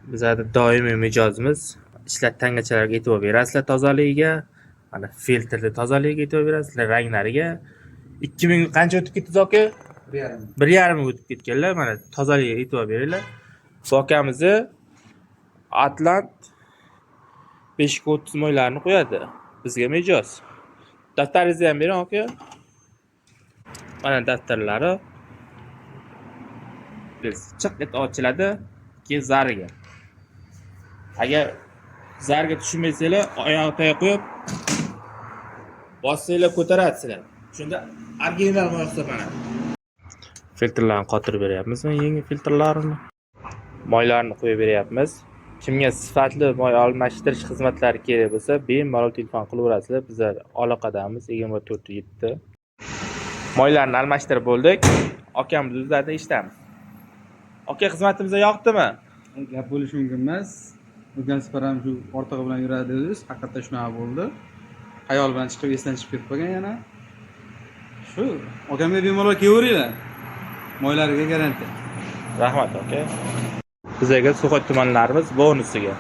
Bizlarda doimiy mijozimiz. Ishlat tangachalarga e'tibor berasizlar tozaligiga, mana filtrni tozaligiga e'tibor berasizlar, ranglariga. 2000 qancha o'tib ketdi, aka? 1,5. 1,5 ming o'tib ketganlar, mana tozaligiga e'tibor beringlar. Bu akamizni Atlant 5 30 moylarini qo'yadi. Bizga mijoz. Daftaringizni ham bering, aka. Mana daftarlari. Biz chiq etib ochiladi, keyin zariga. Agar zarga tushunmasanglar, oyog'i tagiga qo'yib bossanglar, ko'taradi sizlar. Shunda original moy hisoblanadi. Filtrlarni qotirib beryapmiz, yangi filtrlarini. Moylarni qo'yib beryapmiz. Kimga sifatli moy almashtirish xizmatlari kerak bo'lsa, bemalol telefon qilaverasizlar. Bizlar aloqadamiz 24 7. Moylarni almashtirib bo'ldik. Akamiz o'zlaridan eshitamiz. Aka, xizmatimiz yoqdimi? Gap bo'lishi mumkin emas. O'tgan safar ham shu ortig'i bilan yuradi dedingiz, haqiqatda shunaqa bo'ldi. Xayol bilan chiqib, esdan chiqib ketib qolgan yana. Shu okamga bemalol kelaveringlar. Moylariga garantiya. Rahmat, aka. Bizlarga Suxoy tumanlarimiz bonusiga.